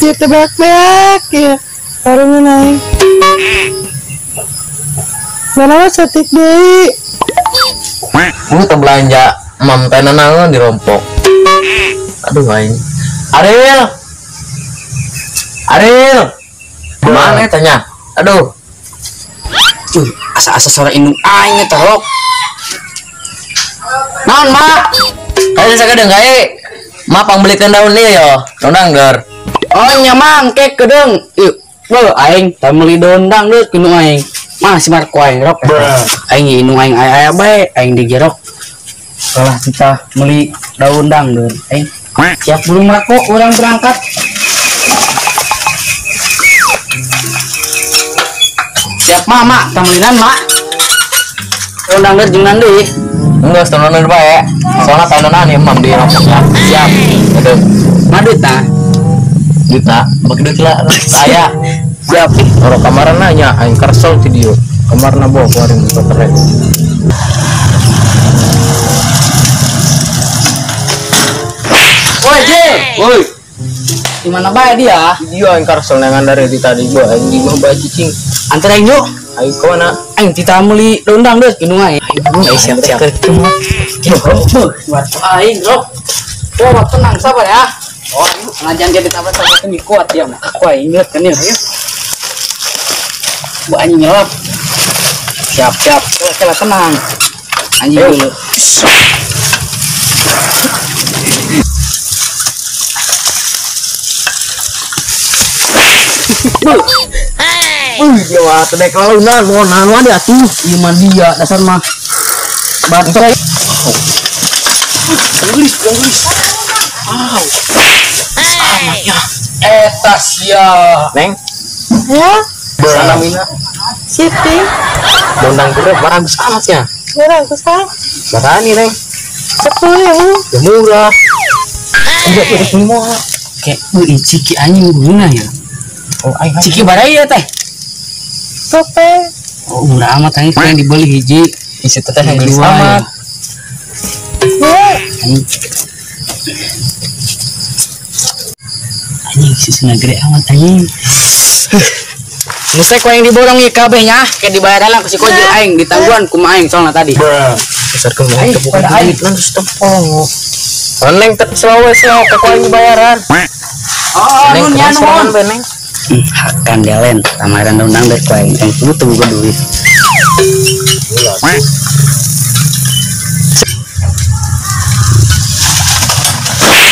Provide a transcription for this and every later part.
Ieu teh beak-beak ya. Warungna aing. Mana satik deui. Lu teh belanja mam teh nanaon dirompok. Aduh aing. Ariel. Ariel. Mana tanya? Aduh. Cuy, asa-asa suara indung aing eta rok. Naon, Mak? Kalian sakedeung gae. Ma pangbelikeun daun ieu yo, daun dangder. Oh nya mang kek kedeung. Ieu, beuh aing tah meuli daun dangdut indung aing. Mah si Marco aing rok. Aing indung aing aya bae, aing digerok. Kalah kita meuli daun dangdut. Aing siap belum Marco urang berangkat. Siap mama, tamelinan mak. Daun dangdut jeung deui. Enggak, daun dangdut bae. Soalna tahunan nih mam di rompoknya. Siap. Aduh. Mah duit nah. Duit nah, bagi duit lah. Saya. Siap. Orang kemarin nanya, aing kersel video. Kemarin bawa keluarin motor keren. Woi, J. Woi. Di mana bae dia? Dia aing kersel nengan dari tadi gua aing di gua bae cicing. Antar aing yuk. Ayo ke mana? Aing tita meuli daun dangdut indung aing. Ayo siap-siap. Buat aing, Rok. Oh, tenang sabar ya. Oh, pengajian dia ditabrak-tabrak ini kuat dia mah. Aku aing inget kan ya. Bu anjing nyelap. Siap, siap. Kela tenang. Anjing dulu. Wih, dia mah tedek launan, mau naon dia tuh. Ieu mah dia dasar mah. Batok. Gelis, gelis. Au. Anaknya. Eta sia. Neng. Ya. Sana Mina. Siti. Daun dangdut bagus amatnya. Bagus ah. Barani, Neng. 10.000. Ya murah. Enggak ada semua. Kayak euy ciki anjing guna ya. Oh, aing ciki barai ya teh. Gope. Oh, murah amat anjing yang dibeli hiji. Isi teteh yang gelis amat. Ya. Anjing. Anjing susuna gede amat anjing. Musek yang diborong ieu kabeh nya, kayak dibayar lah ku si Kojil aing ditangguhan kumaha aing soalna tadi. Besar kumaha teu bukan duit lan terus tempong. Neng teu selawe selawe ku aing dibayaran. Oh, nun nya nuhun. Hakan delen tamaran daun dangdut ku aing, aing kudu teu boga duit.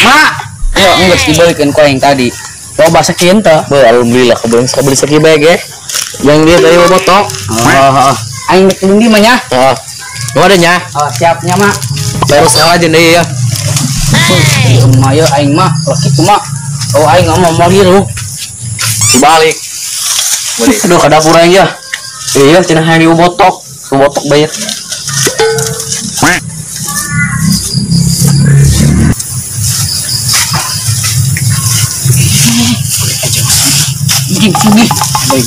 Mak, yo geus dibeulikeun ku aing tadi. Loba sakieu teh. Beuh, alhamdulillah kebeuli sakabeli sakieu bae ge. Yang dia tadi bobotok. Oh, aing rek di mah nya. Heeh. Nu ada nya? Oh, siap nya, Mak. Terus ngawa jeung deui ya. Emak ya aing mah laki kumaha. Oh, aing mah mau hirup. Dibalik. Aduh, ke dapur aing ya. Iya, cenah hayang dibobotok. Bobotok bae. Gini, baik.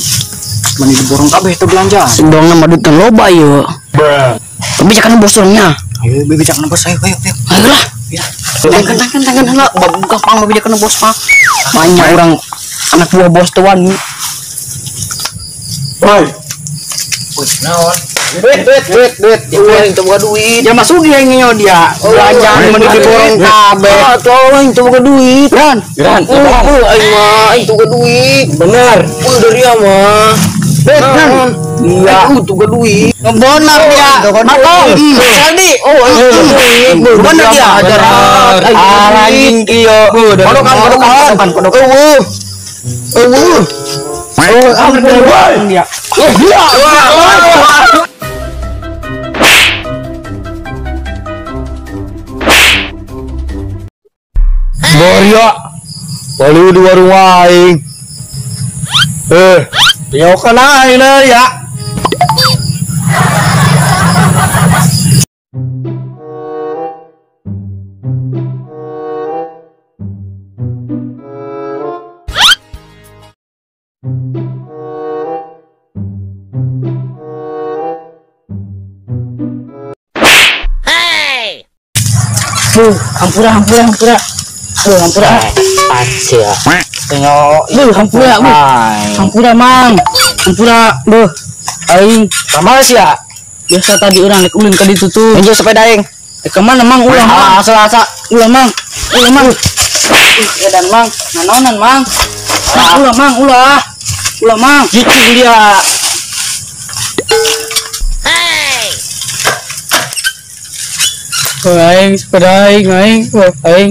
Mani diborong kabeh teu belanja. Sendongna mah duit loba ieu. Kebijakan bos orangnya. Ayo kebijakan bos, ayo ayo ayo. Ayo lah. Ya. Tangan tangan heula, gampang kebijakan bos mah. Banyak orang anak buah bos tuh wani. Woi. Woi, naon? Duit duit duit duit. Duit teu boga duit. Ya masuk dia nginyo dia. Belanja meni diborong kabeh. Ah, tuh aing teu boga duit. Ran, Ran. Aing mah aing teu boga duit. Bener. Dari dia mah. Duit kan. Iya, teu boga duit. Bener dia. Marco. Saldi. Oh, aing teu boga duit. Bener dia. Anjing kieu. Kodokan kodokan kodokan. Eueuh. Eueuh. Oh, ampun dia. Iya. Boria, balik di warung aing. Nyokan aing ya. Hampura, hampura, hampura. Hampura. Pas ya. Tengok. Beuh, hampura beuh. Hampura mang. Hampura beuh. Aing Sama sia. Biasa tadi urang rek ulin ka ditu tuh. Enjo sepeda aing. Ke mana mang ulah mang? Asa asa. Ulah mang. Ulah mang. Edan mang, nanaonan mang. Ulah mang, ulah. Ulah mang. Cicing dia. Hey. Aing sepeda aing aing aing.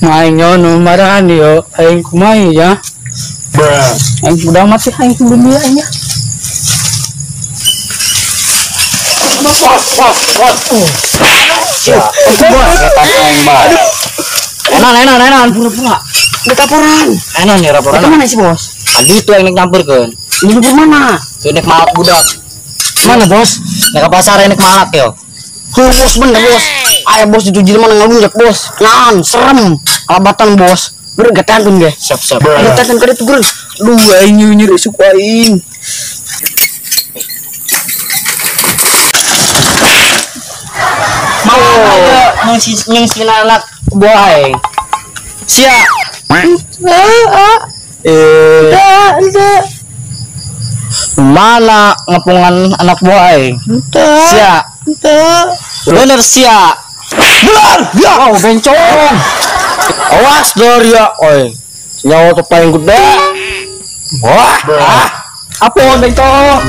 Aing nyono marahan yo, aing kumaha ya. Aing udah mati aing belum dia aing ya. Bos, bos, bos. Ya, bos, aing mah. Enan, enan, enan, pura-pura. Laporan. Enan ya laporan. Mana sih, Bos? Tadi itu yang nek nyamperkeun. Ini di mana? Tuh nek malak budak. Mana, Bos? Nek ke pasar nek malak yo. Bos bener, Bos. Aya bos itu jelema ngalunjak, Bos. Ngan, serem. Kalabatan, Bos. Bergetan ge. Siap, siap. Getan ka ditu, Bro. Duh, aing nyeunyeur isuk aing. Mau nyungsina anak buah aing. Sia. Mana ngepungan anak buah aing? Sia. Bener sia. Bener. Ya, oh, bencong. Awas dor ya, oi. Nyawa tuh paling gede. Wah, ah. Apa bencong?